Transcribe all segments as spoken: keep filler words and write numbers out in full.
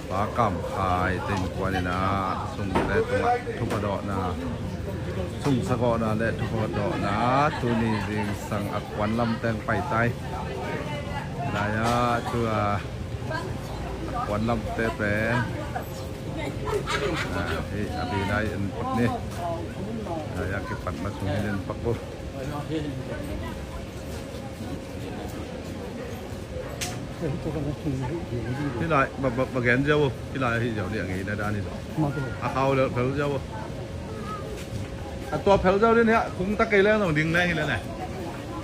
Pa Kam Khai te innkuan in ah sungte tungah thupha dawhna, sung sagawhna le thupha dawhna tuni zingsang a kuan lam teng pai tai. Nai ah tu a kuan lamte pen, ah, hih a bi nai in pak ni. Nai ah kipat ma sung hin in pak uh. Hih lai, ba, ba, ba gen ziau uh. Hih lai hih ziau dih a ngeina dan hi zaw. A khau le phel ziau uh. A tua phel ziau dih ni a, kung ta kei leng zong ding leng hi le ne.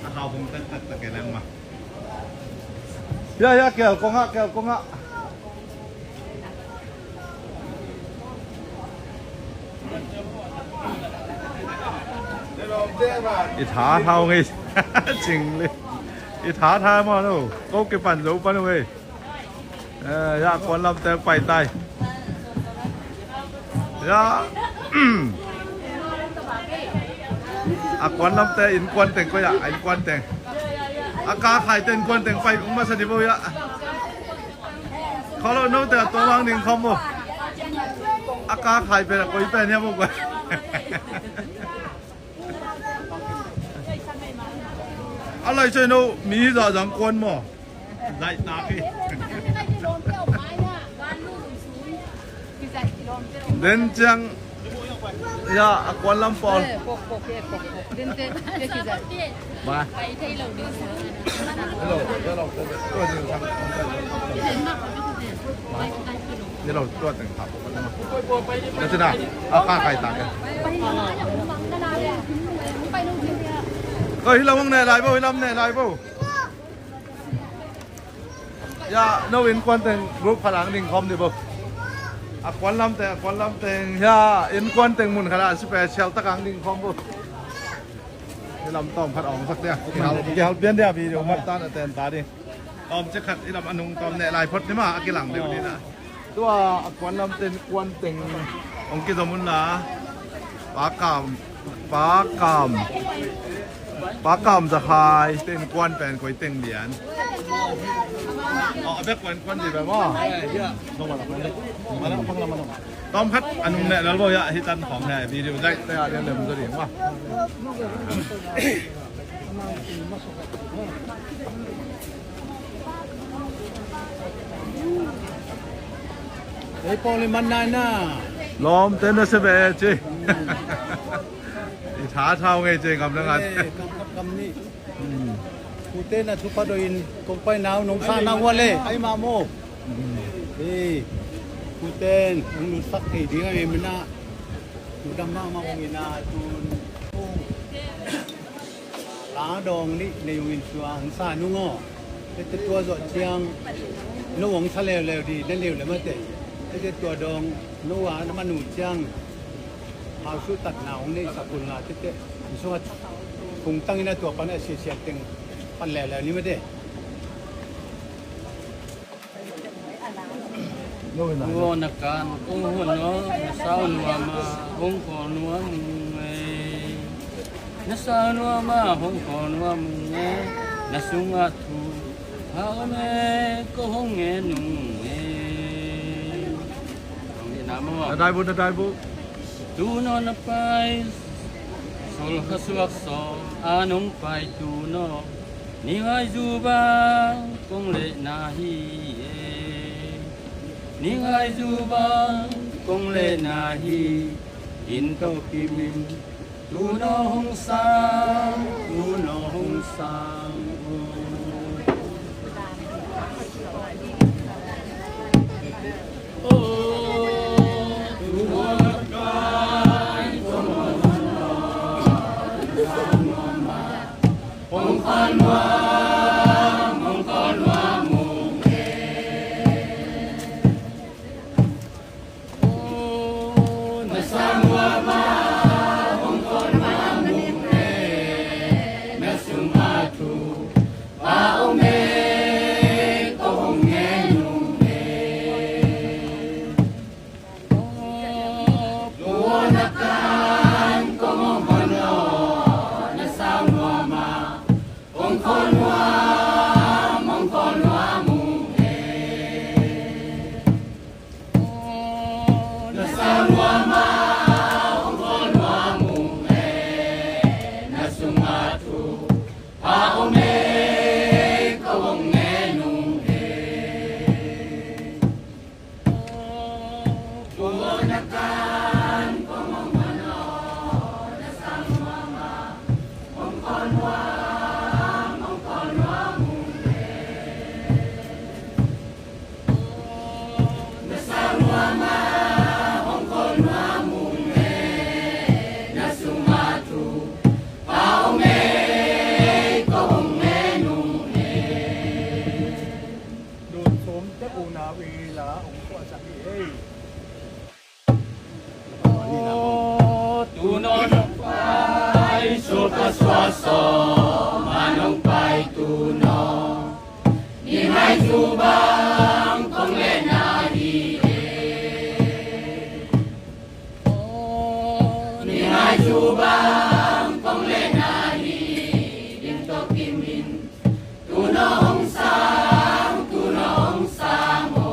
A khau kung ta, ta, ta kei leng ma. Ya, ya, kel kong ah, kel kong ah. I tha tha ngei. Cing le. I tha tha ma no. Ko kipan zo pan ngei. Eh, ya, kuan lamte pai tai. Ya. A kuan lamte innkuan teng ko ya, a innkuan teng. A Ka Khai te innkuan teng pai kong masa di bo ya. Kholo no te a tua mang ding khom bo. A Ka Khai pen a koi pen hiam bo koi. A lai soi no mi hi zah zang kuan maw. Laih nak hi. Den ciang, ya, a kuan lam pawl. Ba. Hello, hello, hello. Hello, tua teng khap. Na cina, a Ka Khai ta ke. Ko hi lam hong ne lai bo, hi lam ne lai bo. Ya, no innkuan teng group khat ang ding khawm dih bo. A kuan lam teng, a kuan lam teng. Ya, innkuan teng mun khat ah special tak ang ding khawm bo. Hi lam tawm khat a ong sak dia. Kihal, kihal pian dia video mat tan a ten ta ding. Tawm cik khat hi lam a nung tawm neh lai phot ni ma a kilang deuh ni na. Tua a kuan lam teng kuan teng ong kizom un la. Pa Kam, Pa Kam, Pa Kam Za Khai teng kuan pen koi teng lian. Oh, a bek kuan kuan di ba mo. Tawm khat a nung neh lal bo ya hi tan khong he video zai te a lian lem zo di ma. Ei pawl i man nai na. Lawmte na se ve ci. I tha thau ngei ci ngam na ngat. Eh, kam, kam, kam ni. Kute na thupha dawh in kong pai nau nong sa nau wa le ai ma mo. Eh, kute nong lut sak thei ding ai mi na. Kudam ma ma ong ina tun. Ka dawng nih nei ung in tua hong sa nung aw. Tete tua zawh ciang no hong sa leuleu di na leuleu mate. Tete tua dawng no a na manu ciang hau suh tatna hong nei sa kul nga tete. Sungah kung tangin a tua pan a siasiat teng pan leuleu ni mate. Nuana kan kong hun nuam, na sau nuam a hong kawl nuam ung ei. Na sau nuam a hong kawl nuam ung ei. Na sungah thu hau nei ko hong ngen ung ei. Na dai bu, na dai bu. Tu no na pai sol kha suak so a nong pai tu no. Ni ngai zu bang kong lehna hi e. Ni ngai zu bang kong lehna hi. In to kimin tu no hong sang, tu no hong sang. Oh, tu no hong sang. Hong khawl nuam, hong khawl nuam ung e. Oh, na sang nuam a, hong khawl nuam ung e. Na sung a thu Aw, tu nawn hong pai, sulpha suah sawm a nong pai tu nawn. Ni hai zu bang kong lehna hi e. Aw, ni hai zu bang kong lehna hi, dim tawh kim in. Tu nawn hong sang, tu nawn hong sang aw.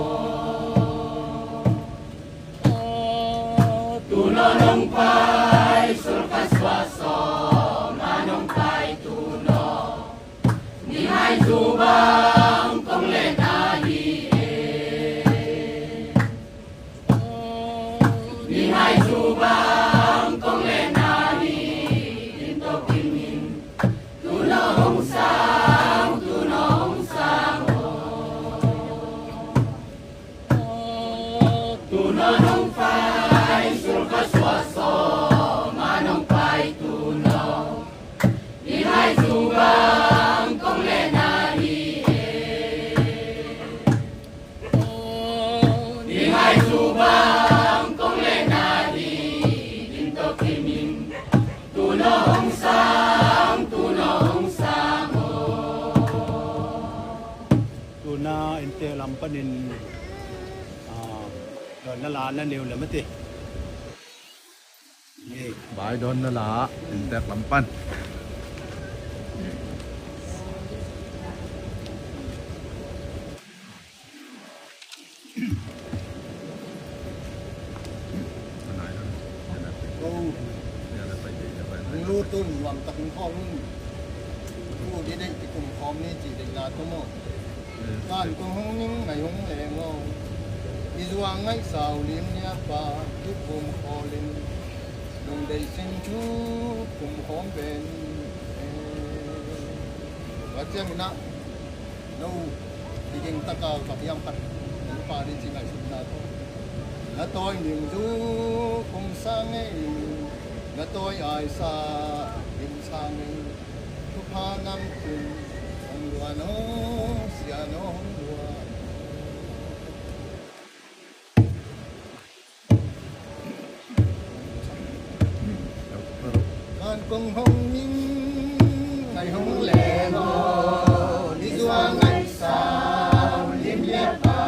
Aw, tu nawn hong pai, sulpha suah sawm a nong pai tu nawn. Ni hai zu bang kong lehna hi e. Aw, ni hai zu bang kong lehna hi, dim tawh kim in. Tu nawn hong sang, tu nawn hong sang aw. Aw, tu nawn hong pai, sulpha suah sawm a nong pai tu nawn. Ni hai zu bang kong lehna hi e. Aw, ni hai zu bang kong lehna hi, dim tawh kim in. Tu nawn hong sang, tu nawn hong sang aw. Tu-in ah inntek lam panin, ah, dawn na la na nei uh leh maw te. Bye, dawn na la, inntek lam pan. Hong lut un, nuam takin khawm un. Thu ding deih kikum khawm ni ci deihna tawh maw. Van kong hong ning ngai hong leng aw. I zuang ngaihsau lim liapa, kipum khawl in. Lungdei sin thu kum khawm pen. Tua ciangin ah, no, kiging taka ka hiam khat, pa ding ci ngaihsutna tawh. Na tawi ning zu kum sang e, na tawi aisa lim sang e. Thupha nam cin, hong luan aw, sia no hong luan. Van kong hong ning ngai hong leng aw, i zuang ngaihsau lim liapa.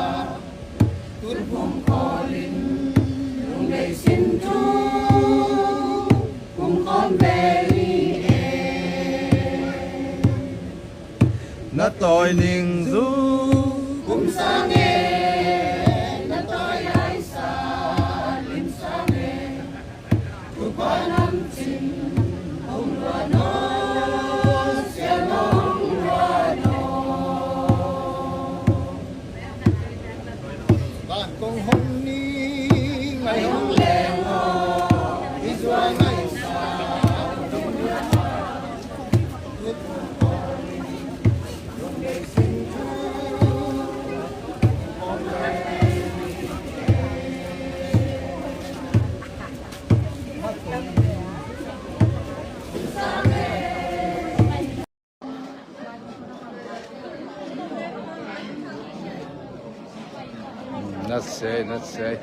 Kipum khawl in, lungdei sin thu kum khawm pen. Na tawi ning zu kum sang e, na tawi aisa lim sang e. Thupha nam cin hong luan aw, sia no hong luan aw. Van kong hong ning ngai hong leng aw, i zuang ngaihsau. Nasei, nasei.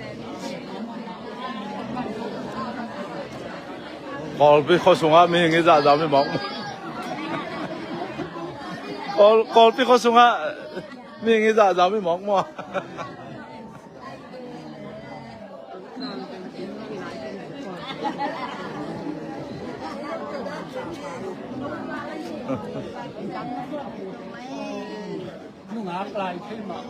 Kawlpi khua sungah mihing i zahzah mi mawk maw? Kawl-, Kawlpi khua sungah mihing i zahzah mi mawk maw? Nungak lai thei mah.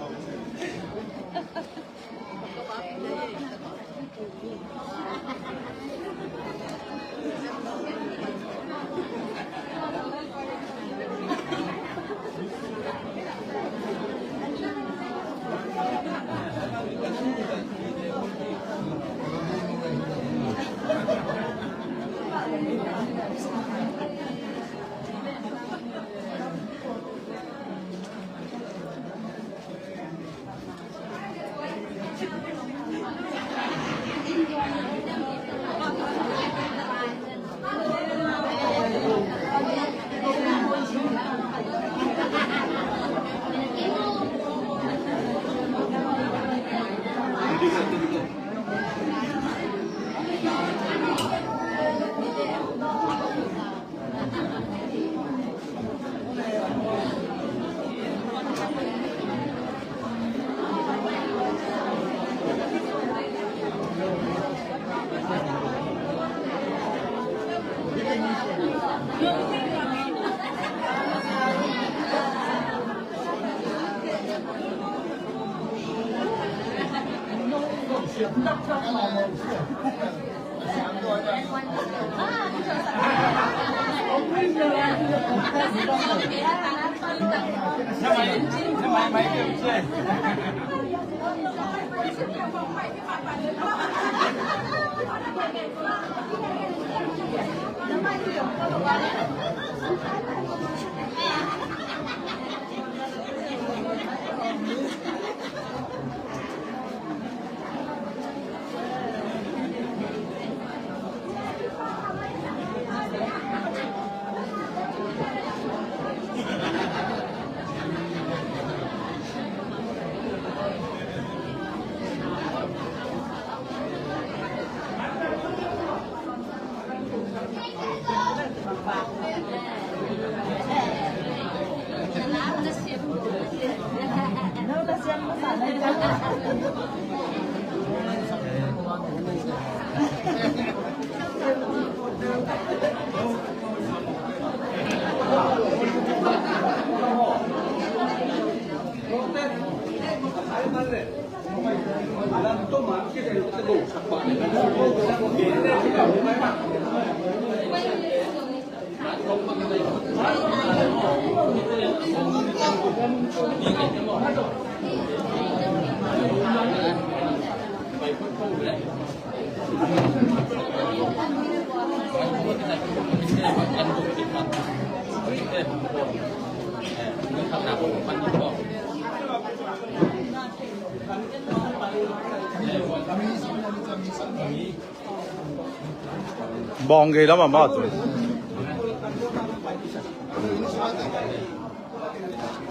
Bawng gei lam ah mah tu.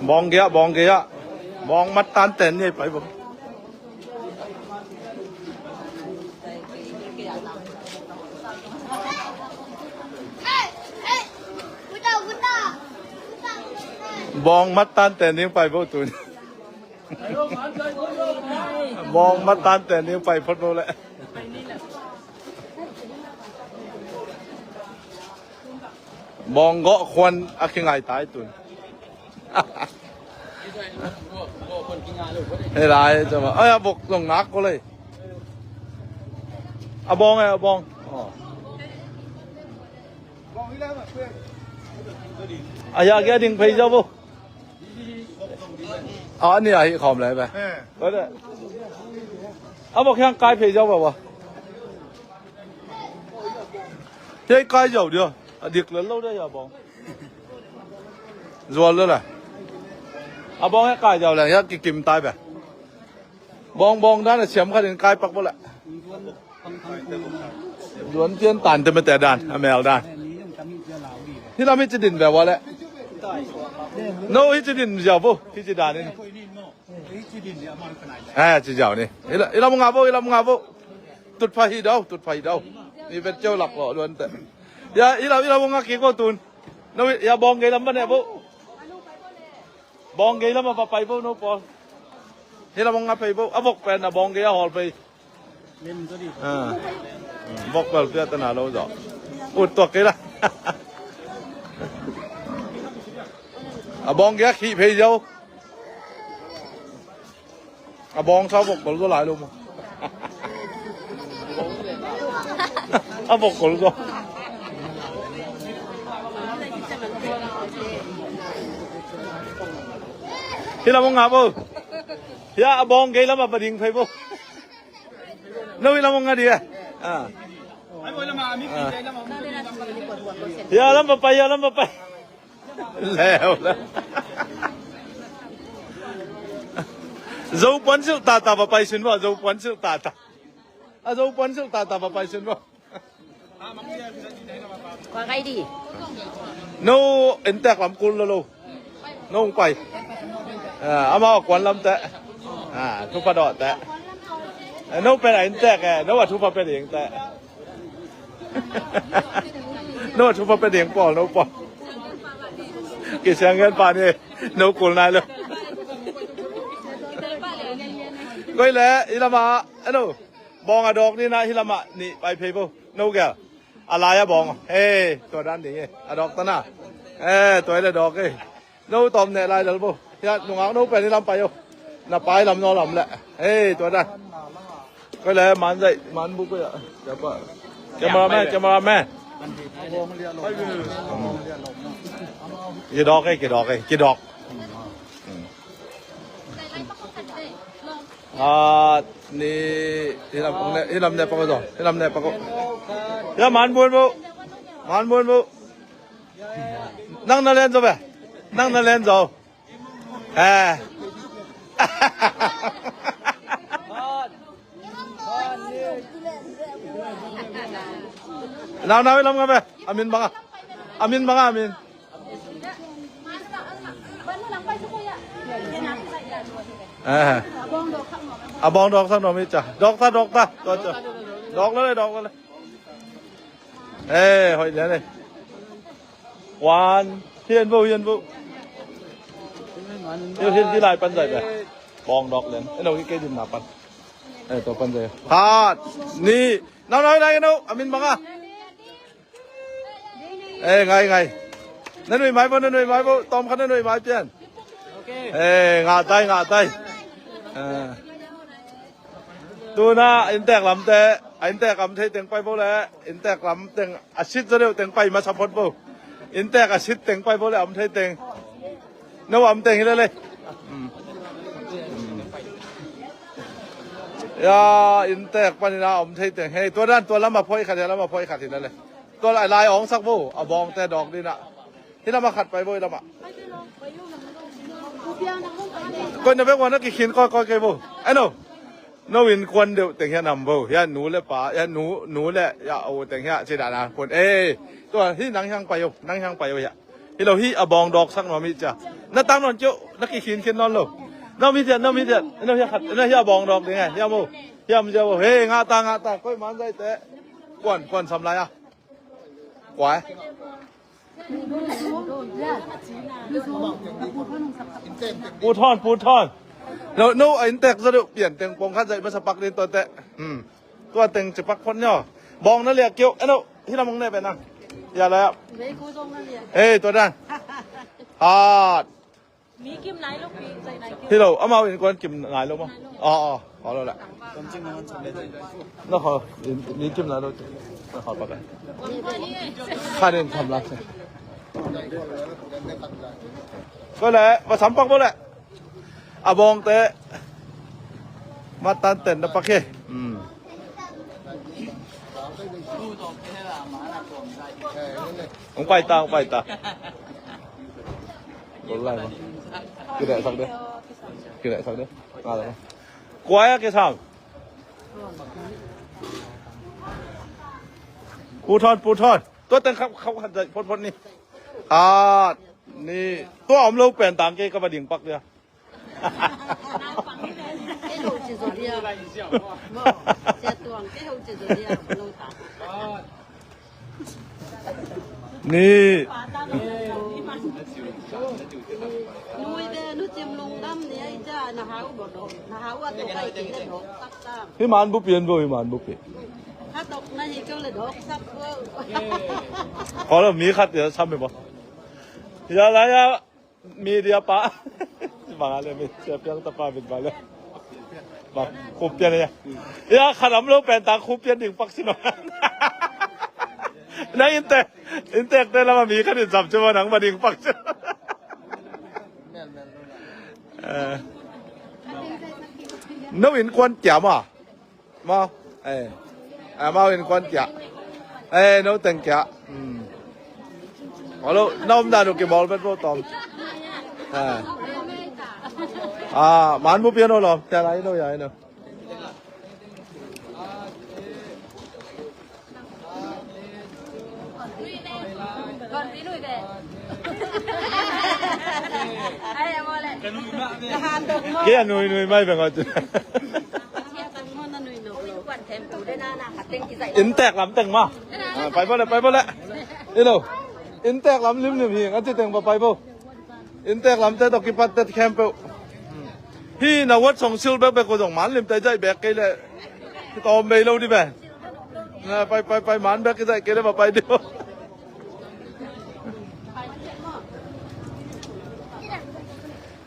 Bawng gei ah, bawng gei ah. Bawng mat tan ten ni pai bawng. Bawng mat tan ten ni pai bawng tu. Bawng mat tan ten ni pai phot bawng leh. Bawng gawh khuan a kingai tai tun. Hei lai cama. Ai, a bok zong nak ko lei. A bawng e, a bawng. Oh. A ya kia ding phei zau bo. A ni a hi khawm lai ba. Ko de. A bok hiang kai phei zau ba ba. Hei kai zau dia. A dik lel lo dia ya bawng. Zual lo la. A bawng e kai zau leng ya kikim tai ba. Bawng bawng dan a siam khat in kai pak bo la. Zuan tian tan te mete dan a mel dan. Hi lam hi ci din ba wa le. No hi ci din zau bo hi ci dan in. Eh, ci ziau ni. Ila, ila munga bo, ila munga bo. Tut pha hi dau, tut pha hi dau. Ni vet ceu lak lo luan te. Ya, ila, ila munga ki ko tun. No, ya bawng gei lam ba ne bo. Bawng gei lam a pa pai bo, no pawl. Ila munga pai bo. A bok pen a bawng gei a hawl pai. Ah. Bok bal pia tana lo zo. Ut tua kei la. A bawng gei a khih phei zo. A bawng sa bok kol zo lai lo mo. A bok kol zo. Hi lam nga bo. Hi a bawng gei lam a pa ding phei bo. No hi lam nga dia. Ah. Ah. Hi a lam pa pai, hi a lam pa pai. Leu la. Zo puan silh tata va pai sin va, zo puan silh tata. A zo puan silh tata va pai sin va. Kua kai di. No, en tek lam kul lo lo. No pai. Ah, ama kuan lam te. Ah, tu pa do te. Eh, no pen a inntek eh, no a thupha pia ding teh. No a thupha pia ding pawl, no pawl. Kisiang gen pa ni, no kul nai lo. Koi le, i lama, eh, no. Bawng a dawk ni na, hi lama ni pai phei bo. No gel. A lai a bawng. Hei, tua dan ding e. A dawk ta na. Eh, tua i le dawk e. No tawm neh lai lel bo. Hia, nungak no pen i lam pai o. Na pai lam no lam le. Hei, tua dan. Koi le, man zai, man bu koi a. Cameraman, cameraman. Kidawk e, kidawk e, kidawk. Ah, ni, hi lam, hi lam ne pak o, hi lam ne pak o. Ya, man bun bu. Man bun bu. Nang na len zo be. Nang na len zo. Eh. Nau, nau, i lam nga be. Amin banga. Amin banga, amin. Eh. A bawng dawk sak nuam hi cia. Dawk ta, dawk ta. Tua cia. Dawk lo le, dawk lo le. Eh, hoih lian e. Wan. Hian bo, hian bo. Hian, hian, hi lai pan zai be. Bawng dawk lian. Eh, no, hi kei din na pan. Eh, tua pan zai. Khat. Ni. Nau, nau, nai, no. Amin banga. Eh, ngai, ngai. Na nuih mai bo, na nuih mai bo. Tawm khat na nuih mai pian. Eh, ngah tai, ngah tai. Eh. Tuna inntek lamte, a inntek a om thei teng pai bo le, inntek lam teng a sit zaw deuh teng pai masa phot bo. Inntek a sit teng pai bo le, a om thei teng. No a om teng hi le le. Hmm. Ya, inntek panin a om thei teng. Hei, tua dan, tua lam a phoih khat, hia lam a phoih khat hi le le. Tua lai, lai awng sak bo, a bawngte dawk dina. Hi lam a khat pai bo, hi lam a. Koi na bek wan a kikhin koi, koi kei bo. Eh, no. No innkuan deuh teng hiah nam bo. Hiah nu le pa, hiah nu, nu le, hiah o teng hiah ci dan a kun. Eh, tua, hi nang hiang pai o, nang hiang pai o hiah. Hi lo hi a bawng dawk sak nuam hi cia. Na tang nawn kio, na kikhin khin nawn lo. Na mi tiat, na mi tiat. Na hiah khat, na hiah bawng dawk ding eh. Hiah mo. Hiah mo cia bo. Hei, ngah ta, ngah ta. Koi man zai te. Kuan, kuan sam lai a. Kuai. Pu Thawn, Pu Thawn. No, no, a inntek zaw deuh pian teng pawng khat zaih masa pak din tuate. Hmm. Tua teng ci pak phot nio. Bawng na liak kio. Eh, no, hi lam hong ne pe nang. Ya la ya. Hei, tua dan. Hat. Mi kim nai lo, pi zai nai kim. Hi lo, amau innkuan kim nai lo maw? Aw, aw, aw lo la. Na khaw, mi kim nai lo. Na khaw pak a. Khan in tham la. Ko le, va sam pak bo le. A bawngte. Matan ten na pak hi. Hmm. Hong pai ta, hong pai ta. Gol lai ma. Kideh sak de. Kideh sak de. Nga le ma. Kuai a kisam. Pu Thawn, Pu Thawn. Tua teng khap, khap khat zai phot phot ni. Khat, ni. Tua om lo pen tang kei ka va ding pak dia. Kei ho ci zo dia. Mo, Sia Tuang, kei ho ci zo dia. Lo ta. Ni. Nui ve, nu cim lungdam ni ai ca, na hau bo do, na hau a to kai ti le do, tak tak. Hi man bu pian bo, hi man bu pian. Kha tok na hi keu le do, sak bo. Ko lo mi khat ya sam bo. Ya la ya. Media pa. Bang a le mi, sia piang ta pa bit ba le. Ba, khup pian ya. Ya, khat om lo pen ta khup pian ding pak si no. Nang inntek, inntek te lama mi khat in sam ci bo nang ba ding pak si. Eh. No innkuan kiam a. Mau. Eh. Ah, mau innkuan kia. Eh, no teng kia. Hmm. Olo, na om dan uh kibawl bet bo tawm. Ah. Ah, man bu pian o lawm. Tia lai no ya no. Kon pi nui ve. Ai, amo le. Kia nui nui mai ve ngot. Kia tang mo na nui. Inntek lam teng mah. Ah, pai bo le, pai bo le. Ilo. Inntek lam limlim hi, a ci teng va pai bo. Inntek lamte tawh kipattet khempeuh. Hi na wat song sil bekbek uh zong man limte zaih bek kei le. Tawm bei lo di be. Na pai, pai, pai, man bek kizaih kei le va pai di bo.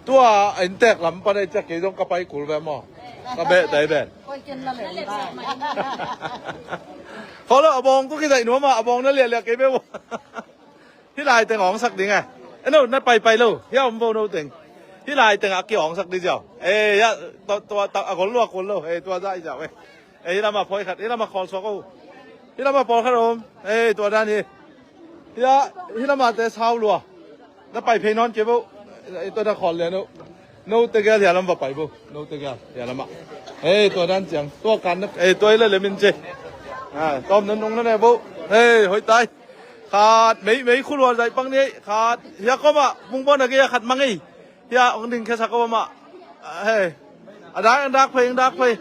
Tua inntek lam pan ei ciak kei zong ka pai kul ve maw? Ka beh tai ben. Kholo, a bawng ko kizaih nuam a, a bawng na liahliah kei be bo. Hi lai teng awngsak ding e. Eno, na paipai lo. Hia om vo no teng. Hi lai teng a ki awngsak di ziau. E, ya, tua, tua, tua, a gol lo, a gol lo. E, tua za i ziau e. E, hi lama poi khat, hi lama khawl suak o. Hi lama pawl khat om. E, tua dan hi. Hia, hi lama te sau lua. Na pai phei nawn kei bo. E, tua na khawl lian o. No te gel hia lam va pai bo. No te gel hia lama. E, tua dan ciang. Tua kan na, e, tua i le le min ce. A, tawm nan nung na ne bo. E, hoi tai. Khat, mei, mei khulua zaih pang ni, khat, hia koma, mung bon a gei a khat mang ei. Hia, ong ding khesa koma. He. A dak, a dak phei, a dak phei.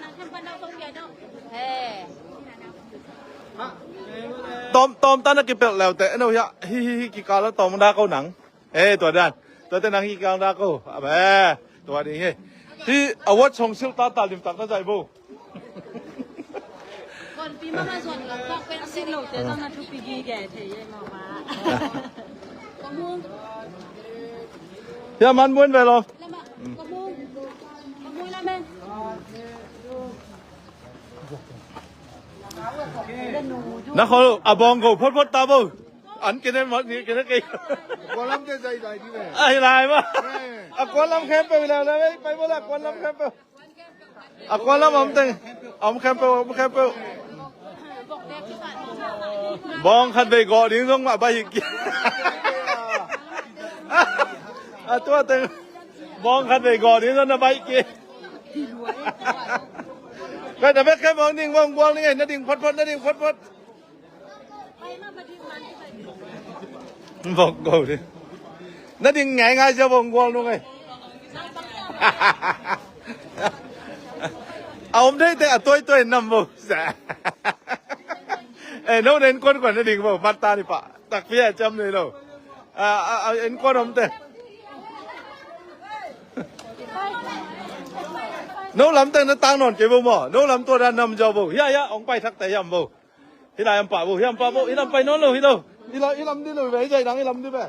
Tawm, tawm tan a kipelh leute, eno hia, hi, hi, hi, kikal a tawm a dak ko nang. He, tua dan. Tua te nang hi kikal a dak ko. A be, tua ding he. Hi, a wat song sil ta ta lim tak na zaih bo. Kon pi mama zuan lo, kok pen sin lo te zong na thupi gige thei ei mama. Kong hung. Hia man buen ve lo. Lama, kong hung. Kong hung lamen. Na khol a bawng go photphot ta bo. An kene mat ni kene kei. Kualam te zai zai di ve. Ai lai ma. A kualam khempeuh hi lai lai, pai bo la kualam khempeuh. A kualam om teng, om khempeuh, om khempeuh. Bawng khat vei gawh ding zong mah bai hi ki. A tua teng, bawng khat vei gawh ding zong na bai ki. Kai ta bek khempeuh ding bawng gual ding ei, na ding photphot, na ding photphot. Bok go di. Na ding ngaingai sia bong gual nung ei. A om dei te a tuaituai nam bo. Sa. E, no na innkuan kuan na ding bo. Mat ta ni pa. Takpi a ciam nei lo. A, a, a, innkuan om te. No lam teng na tang nawn kei bo maw. No lam tua dan nam zau bo. Hia, hia, ong pai thak te hiam bo. Hi lai am pah bo, hi am pah bo, hi lam pai nawn lo, hi lo. Hi lam, hi lam di lo, hi zaih dang hi lam di be.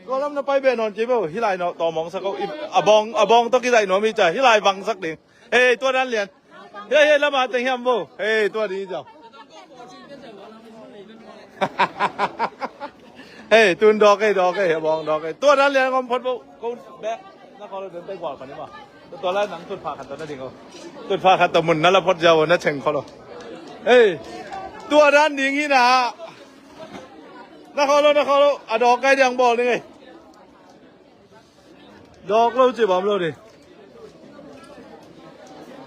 Tua lam na pai be nawn kei bo, hi lai no, tawm awngsak o, a bawng, a bawng tawh kizaih nuam hi ca, hi lai vangsak ding. Hei, tua dan lian. Hei, hei, lam a teng hiam bo. Hei, tua ding hi ca. Hei, tun dawk ei, dawk ei, a bawng dawk ei. Tua dan lian ngom phot bo, ko bek. Na kholo den tei gual kani ma. Tua lai nang tutpha khat tawh na ding o. Tutpha khat tawh mun na la phot ziau o, na cheng kholo. Ei, tua dan ding hi na. Na kholo, na kholo. A dawk kai diang bawl ding ei. Dawk lo ci bawm lo ding.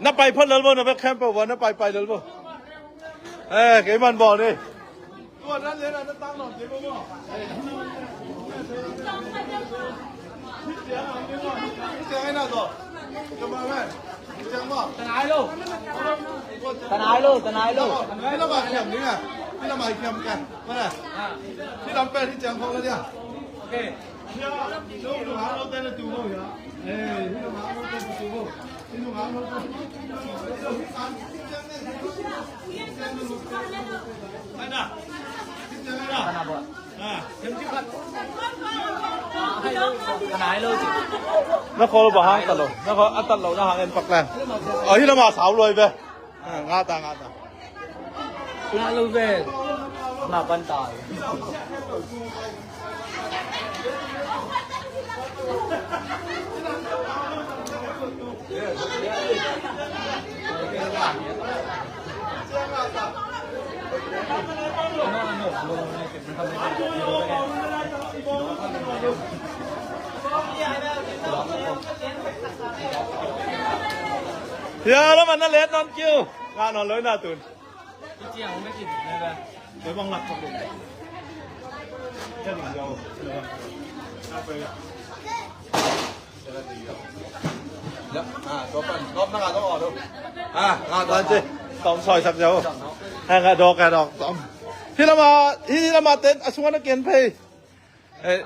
Na pai phot lel bo, na bek khempeuh bo, na pai pai lel bo. Eh, kei man bawl ding. Tanai lo. Tanai lo, tanai lo. Okay. Na khol bang hang tat lo, na khol a tat lo na hang en pak leng. A hi lama sau luai ve. Ngah ta, ngah ta. Ngah lo ve. Ngah pan ta. Ya, lo man na let non kiu. Ngah non loi na tun. Ya, ah, tua pan, tua pan, tua pan. Ah, ah, tua pan. Tawm sawisak zo. Hang a dawk a dawk tawm. Hi lama, hi lama ten a sungah na ken phei. Eh,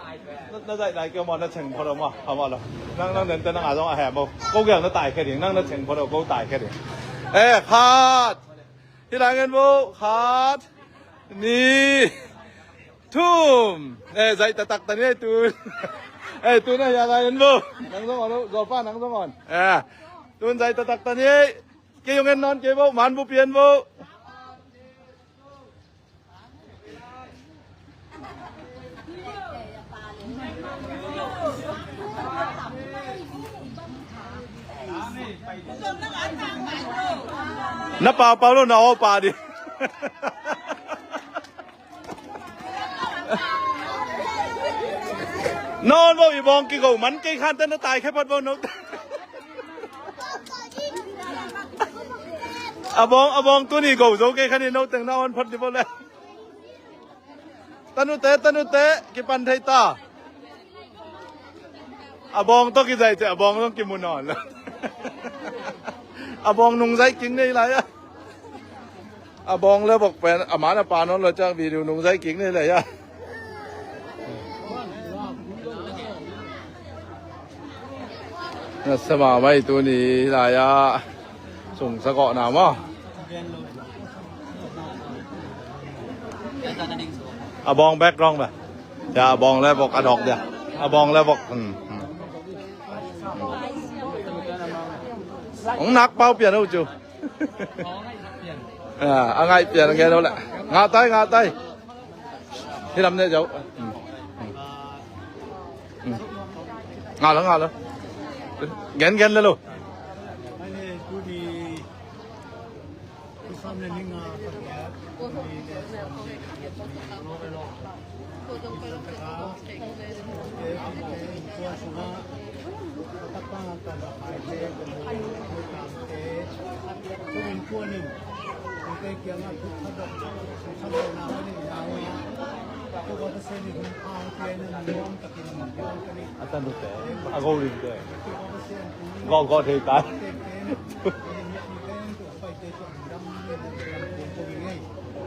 na, na zaih lai kei maw, na cheng phot aw maw, a maw lo. Nang, nang den ten nang a zong a hem aw. Ko gel na tai khe ding, nang na cheng phot aw, ko tai khe ding. Eh, khat. Hi lai ngen bo, khat. Ni. Thum. Eh, zaih taktak ta ni ei tun. Eh, tun a hi a lai ngen bo. Nang zong aw lo, Zawlpa nang zong aw. Eh, tun zaih taktak ta ni ei. Kei zong en nawn kei bo, man bu pian bo. Na pau pau lo, na aw pa di. Nawn bo, i bawng kigo man kei khan te na tai khe phot bo no. A bawng, a bawng tuni go zo kei khan i no teng na awn phot di bo le. Tanute, tanute, kipan thei ta. A bawng tawh kizaih ciah, a bawng zong kimu nawn lo. A bawng nungzaih kik nei lai a. A bawng le bok pen, a man a pa nawn lo ciang video nungzaih kik nei lai a. Na sama mai tuni lai a. Sung sa gawh na maw. A bawng background ba. Ya, a bawng le bok a dawk dia. A bawng le bok. Hmm, hmm. Hong nak pau pian uh cu. Ya, a ngaih pian a gen uh le. Ngah tai, ngah tai. Hi lam ne jau. Hmm, hmm. Hmm. Ngah lo, ngah lo. Gen, gen le lo. A tanute, a go dingte. Gawh, gawh thei tai.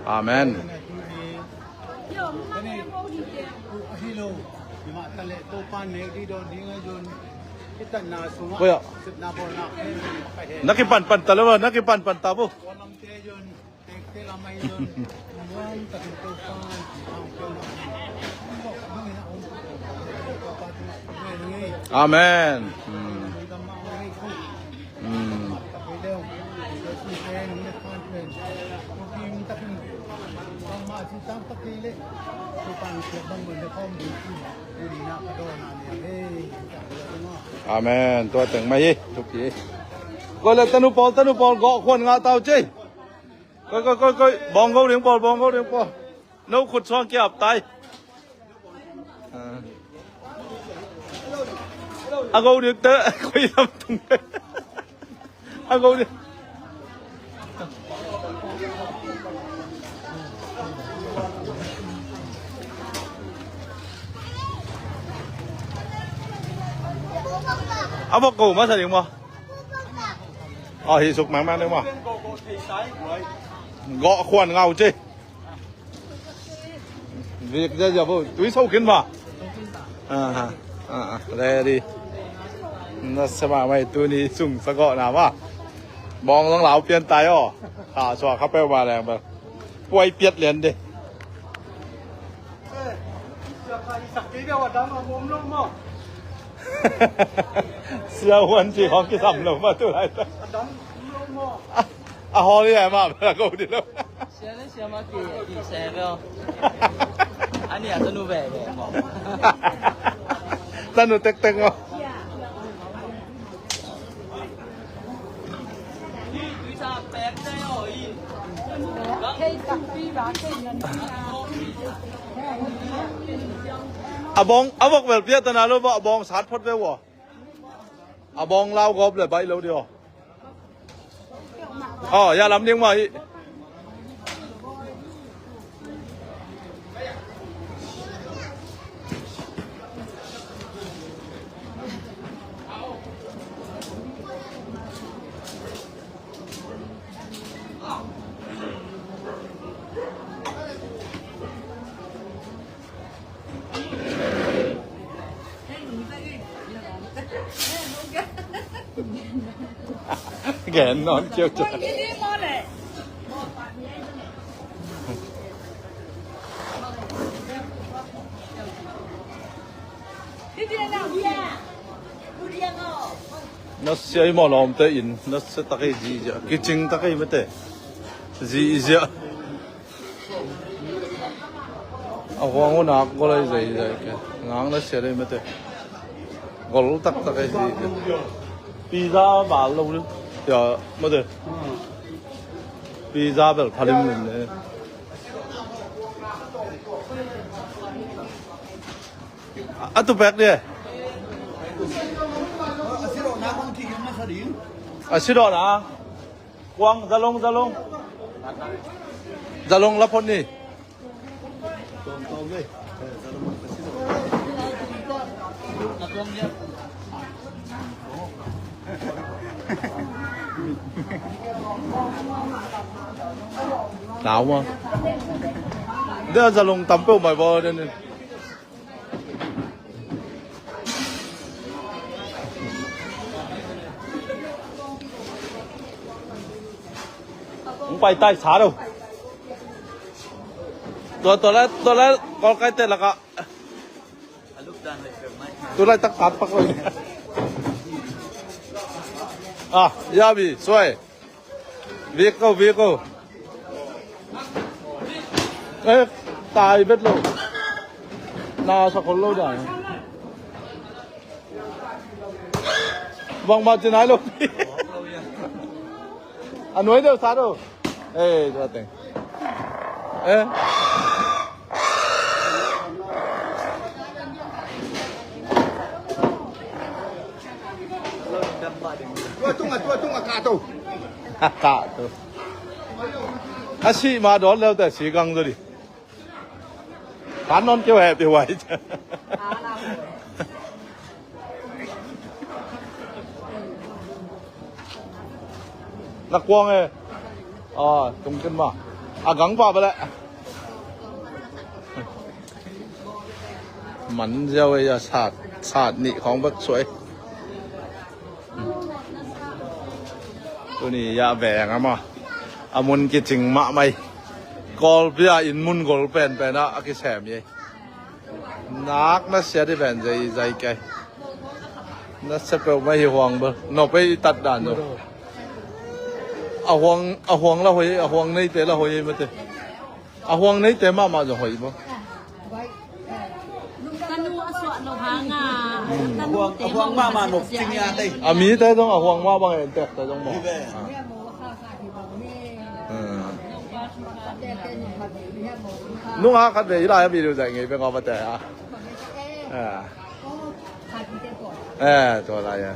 Amen. Koya. Na kipan pan ta lo, na kipan pan ta bo. Amen. Hmm. Hmm. Amen. Tua teng mai hi. Thupi hi. Koi le tanu pawl, tanu pawl, gawh khuan ngah tau cei. Koi, koi, koi, koi. Bawng go ding pawl, bawng go ding pawl. No khut suang kiap tai. A go ding te, koi lam tung te. A go ding. A bok go masa ding maw? A hi suk mangmang ding maw? Gawh khuan ngau ci. Vik zia zia bo, tui so khin ba. Aha, aha, ready. Na sema mai tuni sung sa gawh na ba. Bawng zong lau pian tai aw. Kha sua kha peu ba leng ba. Puai piat lian de. Sia huan ci hong kisam lo ma tu lai ta. A hawl hi a, mah bel a go dih lo. Sia le sia mah ki, ki se bel. A nih a tanu ve ve. Tanu tektek maw. A bawng, a vok bel piak ta na lo, a bawng sat phot ve ua. A bawng lau gawp le baih lo dih aw. Aw, ya lam ding mah hi. Gen nawn kiau cia. Nasia i mawh lawmte in nasia takei zi zia kicing takei mate zi zia. A huang uh nak gol ai zai zai ke. Ngang na sia dei mate. Gol tak tak ai zi ke. Pizza bal lo lu. Ya mate. Pizza bel phalim lim ne. A tu pek dia. A si do na. Kuang, Zalong, Zalong. Zalong la phot ni. Nau ma. Dia Zalong tam peuh mai bo dia ni. Hong pai tai sa lo. Tua, tua lai, tua lai, kol kai te laka. Tua lai tak tat pak lo. Ah, ya bi, suai. Vik ko, vik ko. Eh, tai bet lo. Na sa khol lo da. Bang ma chin ai lo. Anoi deu sa lo. Eh, tua teng. Eh. Tua tunga, tua tunga, kah to. Kah to. A si ma don leu te si gang zo di. Kan non keu he pi huai. Na kuang e. A, tung ken ma. A gang pa bale. Man ziau e ya sat, sat nih khong bat suai. Tuni ya veng ama. A mun kicing mahmah hi. Kawlpi a inn mun gol penpen ah a kisem hi. Nak na sia di pen zai zai kai. Na sia peuh mai hi huang bel. No pei i tat dan zo. A huang, a huang la hoi, a huang neite la hoi mate. A huang neite mahmah zong hoih maw? Ka nu a suah lo hang a, ka nu te huang mahmah nok cing a tei. A mite zong a huang mah bang en tek te zong maw? Nunga khat ve i lai a video zai ngei pe ngawh mate a. Eh, tua lai a.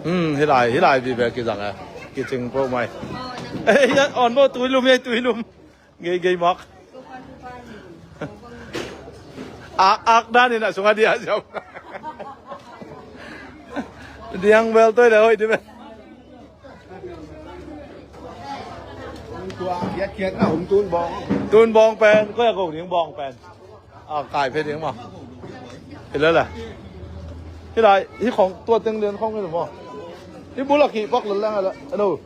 Hmm, hi lai, hi lai vive kizang a. Kicing peuh mai. Eh, on bo tuilum, eh, tuilum. Gei, gei mak. Ak, ak dan in a sung a dia siau. Diang bel toi le hoi di be. Tua kiat kiat na hum tun bawng. Tun bawng pen, ko ya ko ding bawng pen. A kai phe ding ma. Hi la la. Hi lai, hi khong tua teng lian khong hi lo maw. Hi bul a ki bak lo lang a la. Ano.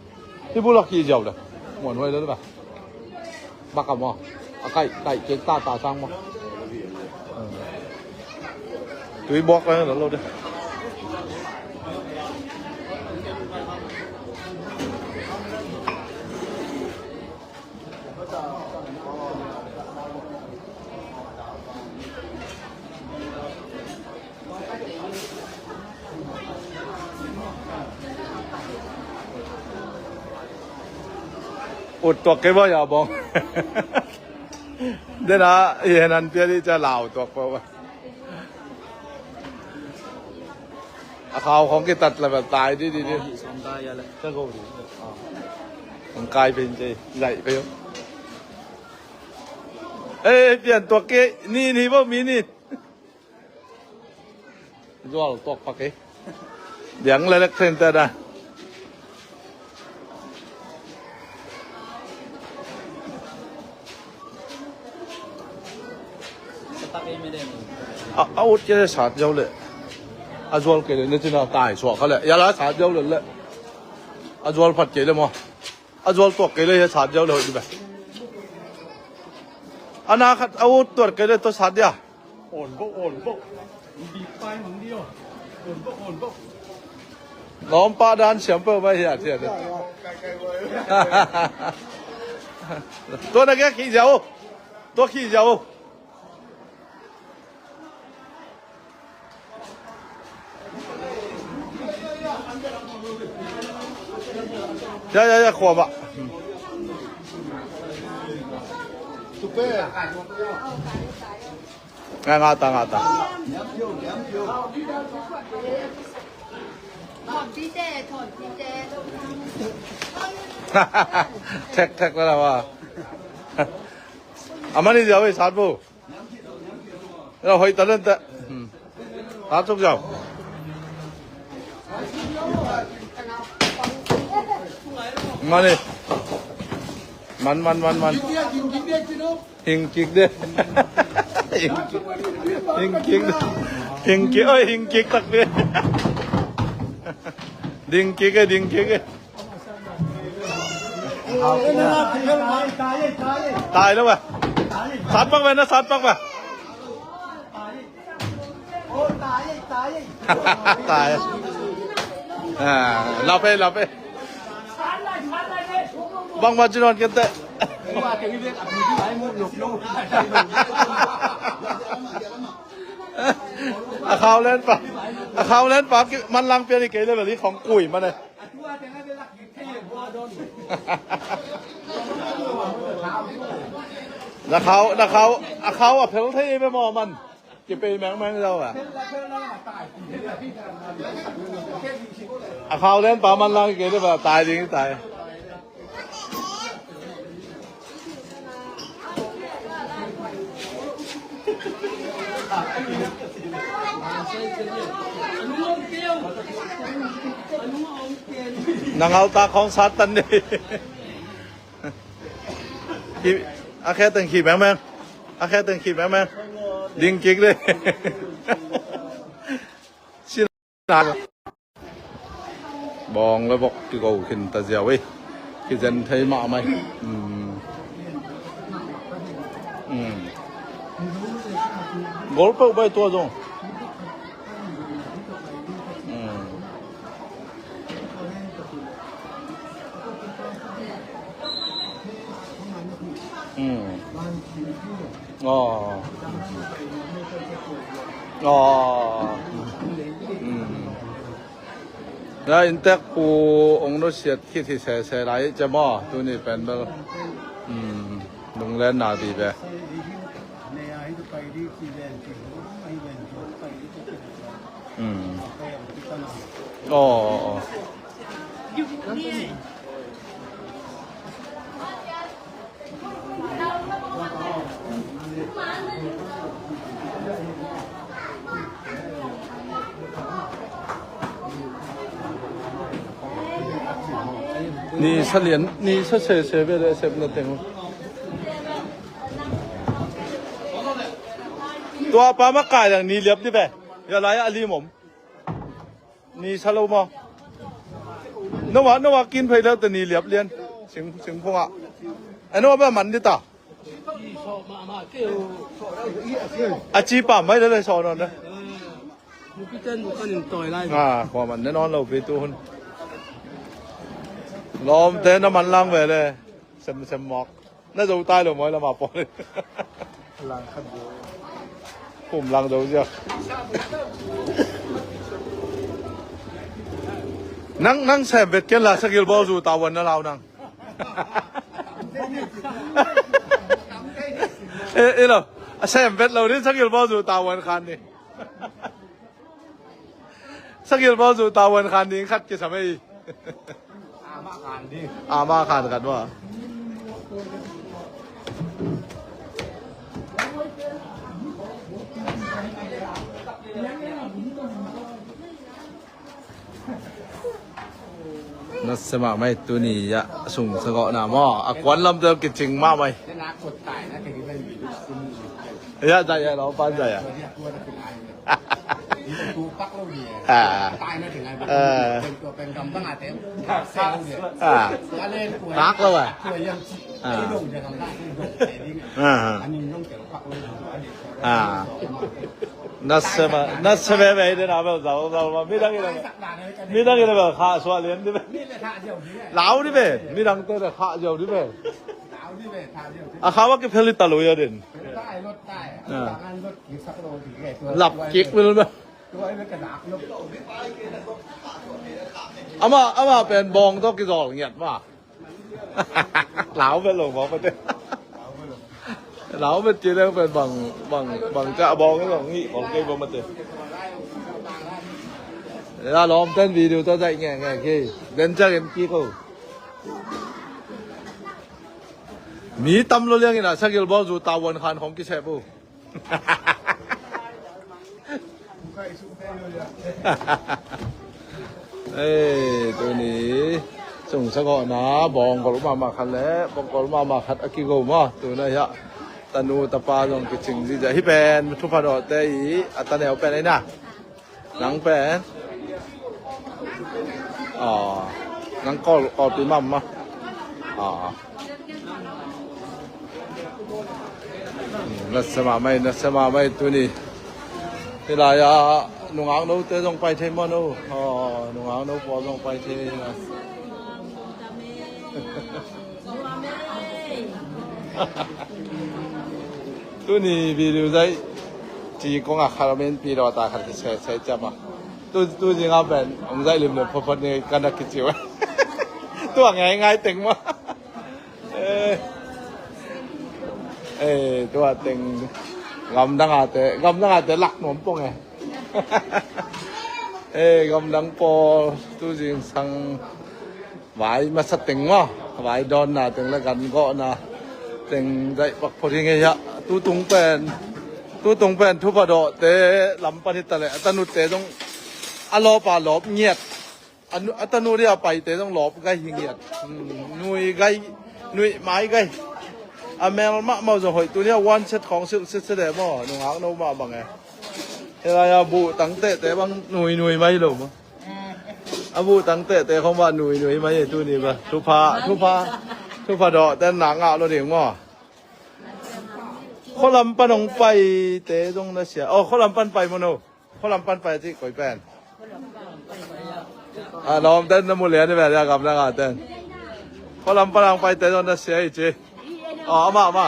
Hi bul a ki ziau la. Muan huai lo la ba. Bak a maw. A kai, kai kek ta ta sang maw. Tui bawk la lo lo de. Ut tuak kei bawh ya bawng. Dena i henan pia di ca lau tuak bawh. A khau khong kitat la bel tai di di di. Ahi sawm ta ya le. Ka go di. Ang kai pen ce zai pe yo. Eh, pian tuak ke ni ni bo mi ni. Zual tuak pak ke. Diang le lek center da. A, a ut ke sat jau le. A zual ke le ne cina tai suak kha le. Ya la sat jau le le. A zual phat kei le maw? A zual tuak kei le hi a sat ziau le hoih di beh. A na khat a ut tuat kei le tua sat dia. On bo, on bo. Bi pai mang di o. On bo, on bo. Lawmpa dan siam peuh mai hi a, thian. Tua na gek khih ziau. Tua khih ziau. Ya, ya, ya, khua ba. Nga, nga ta, nga ta. Thek, thek la la wa. Amani ziau ei sat bo. Hoih talent ta. Hmm. Sat suk ziau. Mani. Man, man, man, man. Hing kik de. Hing kik. Hing kik. Hing kik. Oi, hing kik tak de. Ding kik e, ding kik e. Tai lo ba? Sat pak ba na, sat pak ba? Tai. Ah, lap e, lap e. Bang ma ci non kente. A khau len pa. A khau len pa ki man lang pian i kei le bel i khong kui man e. Na khau, na khau, a khau a phel thei ve maw man. Kipei mengmeng zau a. A khau len pa man lang kei le ba tai ding tai. Na ngal ta khong sat tan ni. Khi, a khe teng khi mengmeng. A khe teng khi mengmeng. Ding kik de. Sin a. Bawng le bok kigo khin ta ziau ei. Kizen thei mahmah ei. Um. Um. Gol peuh bai tua zong. Um. Um. Aw. Aw. Um. Ya inntek pu ong nusiat khit hi sese lai cia maw tuni pen bel. Um. Lunglen na di ve. Um. Aw, aw, aw. Ni sa lian, ni sa sese ve le sep na teng. Tua pa ma kai lang ni liap di ve. Ya lai a lim om. Ni sa lo maw? Noah, Noah kin phei leu te ni liap lian. Sing, sing phung ah. Ai Noah ba man di ta. A ci pa mai le le so non le. Ah, kua man ne non lo pi tu hun. Lawm te na man lang ve le. Sem, sem mawk. Na zo tai lo mawi lamah pawl in. Lang khat zo. Kum lang zo ziak. Nang, nang sem vet ken la sagil bawl zu tavuan na lau nang. E, e lo. A sem vet lo din sagil bawl zu tavuan khan ni. Sagil bawl zu tavuan khan ding khat kisam ei. Ama khan khat maw. Nasia mahmah ei tuni ah sung sagawhna maw a kuan lamte kicing mahmah ei. Ya, zai ya, lo pan zai ya. Tua pak lo dia. Ah. Tai na dengan. Ah. Tua pengkam bang ate. Ah. Tua le tua. Pak lo ah. Tua yang ci. Ah. Tua yang ci. Ah. Ani nong tel pak lo. Ah. Nasa ma, nasa be be de na be zau zau ma. Midang ina. Midang ina be kha sua lian de be. Lau de be. Midang te de kha jau de be. A kha wa ki pheli ta lo ya den. Lap kik wil ba. Ama, ama pen bawng tawh kizawh ngiat ma. Lau pen lo bawng pate. Lau pen ci leng pen bang, bang, bang ca bawng lo ngi bawng kei bawng pate. Ya lawm ten video tawh zaih nge nge kei. Den ca gen kik o. Mi tam lo liang ina sagil bawl zu ta wan khan khong kisep o. Ei, tuni sung sagawhna bawng gol mahmah khat le bawng gol mahmah khat a kigo maw. Tuna hiah tanu tapa zong kicing zizia hi pen thupha dawhte i a taneu pen aina. Nang pen. Aw. Nang kawl, kawlpi mama. Aw. Nasa mahmah, nasa mahmah tuni. Hi lai ah nungak note zong pai thei maw no. Aw, nungak no pawl zong pai thei. Tuni video zaih ci kong a khat a min pi dawta khat kisesei ciama. Tu, tu zinga pen ong zaih limlim photphot ni kan a kiciu. Tu a ngaingai teng ma. Eh. Eh, tu a teng gamdang ate, gamdang ate lak nuam pong e. Eh, gamdang pawl tu zingsang vai masa teng maw, vai dawnna teng le gan gawhna teng zaih pakpot hi ngei hiah. Tutung pen, tutung pen thupha dawhte lam pan hi taleh a tanute zong a lawp a lawp ngiat. A nu, a tanu dia paite zong lawp gai hi ngiat. Hmm, nui gai, nui mai gai. A mel mahmah zong hoih tunia one set khawng silh sitse de maw, nungak no mah bang e. Hi lai a buh tang tehte bang nui nui mai lo maw. A buh tang tehte khong ba nui nui mai e tuni ba. Thupha, thupha, thupha dawh ten na ngah lo ding maw. Khualam pan hong paite zong na sia. Oh, khualam pan pai maw no. Khualam pan pai ci koi pen. A lawm ten na mu lian i ve lia gamdang a ten. Khualam pan hong paite zong na sia i ci. Oh, ama, ama.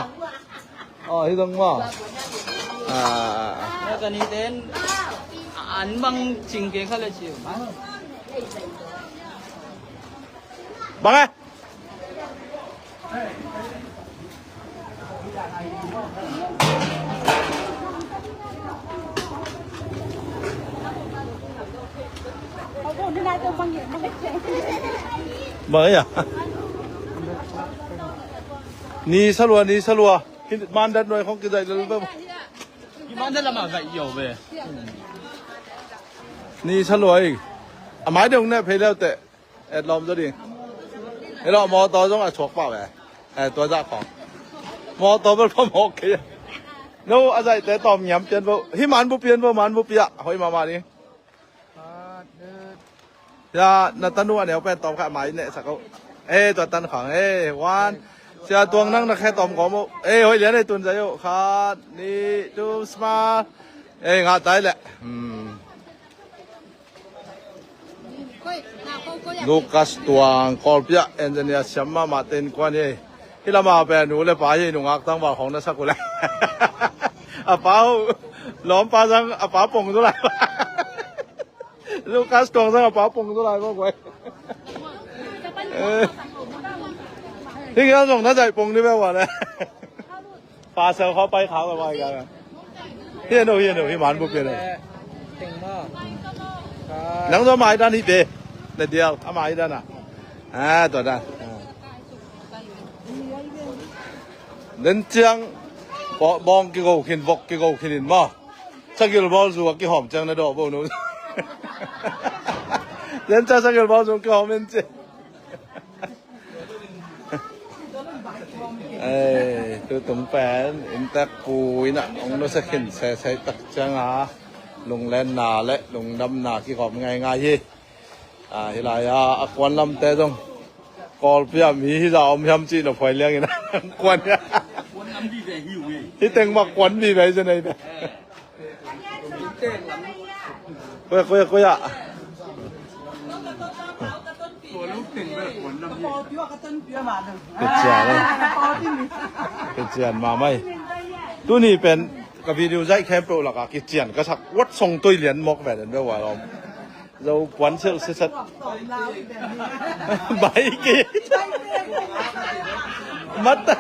Oh, hi zong maw. Ah. Ka ni ten an bang cing ke kha le ci. Bang e. Bang e a. Ni salua, ni salua. Mandat nuai khong kizaih lel ve. Mandat lamah zaih yo ve. Ni salua i. A mai dong ne phei leu te. Et lawm zaw ding. Hello, mawtaw zong a chuak pah ve. Eh, tua zah khawng. Mawtaw bel phamawk kei. No, a zaihte tawm ngiam pian vo. Hi man bu pian vo, man bu pia. Hoi mahmah ding. Ya, na tanu a neu pen tawm kha mai neh sak o. Eh, tua tan khawng. Eh, one. Sia tuang nang na khe tawm gawm o. Eh, hoi lian eh tun zai o. Khat, nih, tum, sma. Eh, ngah tai leh. Hmm. Lucas Tuang, Kawlpi ah engineer siam mahmah ten kuan hi. Hi lama pen nu le pa hi, nungak tangval khawng na sak uh le. A pa uh, lawmpa zang a pa pong zu lai. Lucas Tuang zang a pa pong zu lai maw guai. Eh. Hi kia zong na zaih pong ni beuh a le. Pasal khaw pai khak lo vai ka. Hian o, hian o, hi man bu pian o. Nang zo mai dan hi be. Na dial a mai dan a. Ah, tua dan. Ah. Den ciang bawng kigo khin, vok kigo khin in maw. Sagil bawl zu a kihawm ciang na dawh bo no. Den ciang sagil bawl zu kihawm in ci. Ei, tutung pen inntek pu inn ah hong nusia khin sesei tak cianga Lunglenna le lungdamna kikhawm ngaingai hi. Ah, hih lai-ah a kuan lamte zong Kawlpi ah mi hizah om hiam cih nop huai liangin a kuan hi. Hih teng mah kuan vive hi zen ahi ve. Kuya, kuya, kuya. Kician, eh. Kician mahmah hi. Tuni pen ka video zaih khempeuh lakah kician ka sak, wat song toi lian mawk ve den ve, uai om. Zo puan silh siset. Bai ki. Mata,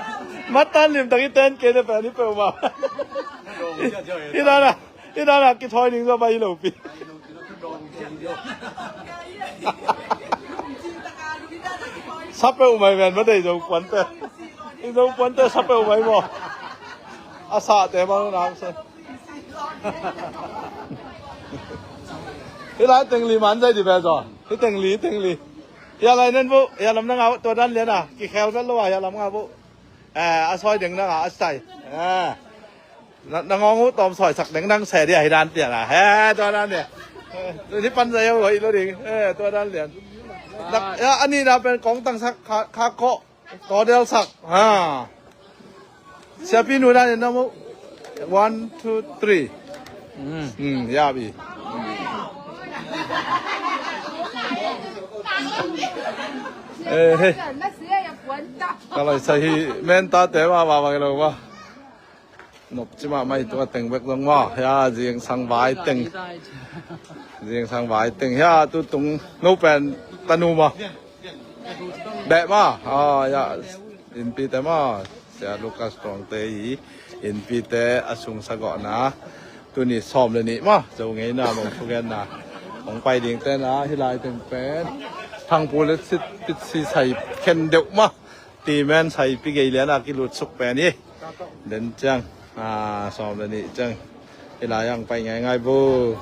mata lim tak i ten kei le pen i peuhmah. Hi dan a, hi dan a kithawi ding zaw bai hi lo pi. Sa peuhmah hi ven, ma dei zo puante. I zo puante sa peuhmah hi maw. A sahte bang nang sa. Hih lai teng li man zai di ve zaw. Hih teng li, hih teng li. Hih lai nen bu, hih lam na ngau, tua dan lian a. Kikhel vet lo a, hih lam ngau bu. Eh, a sawi deng na ngau, a sai. Eh. Na, na ngawng uh tawm sawisak deng nang se di a, hih dan pian a. Eh, tua dan lian. Eh, ni pan zai a, hoi lo ding. Eh, tua dan lian. Na, ya, ani na pen kong tang sak kha, kha ko. Tawdel sak. Ha. Siapi nu dan in na mu. One, two, three. Hmm, ya bi. Eh, hey. Ka lai sa hi men ta te ma, ma, ma, lo ma. Nop ci mahmah hi tua teng bek zong maw. Hia, zingsang vai teng. Zingsang vai teng. Hia, tu tung no pen tanu maw. Beh maw. Ah, ya. Innpite maw. Sia Lucas Tuangte hi. Innpite a sung sagawhna. Tuni sawm le nih maw. Zo ngeina mong thugenna. Hong pai dingte na. Hih lai teng pen. Thangpu le sit pitsi sai khen deuh maw. Timen saipi gei lian a kilutsuk pen hi. Den ciang, ah, sawm le nih ciang. Hih lai ang pai ngaingai bu.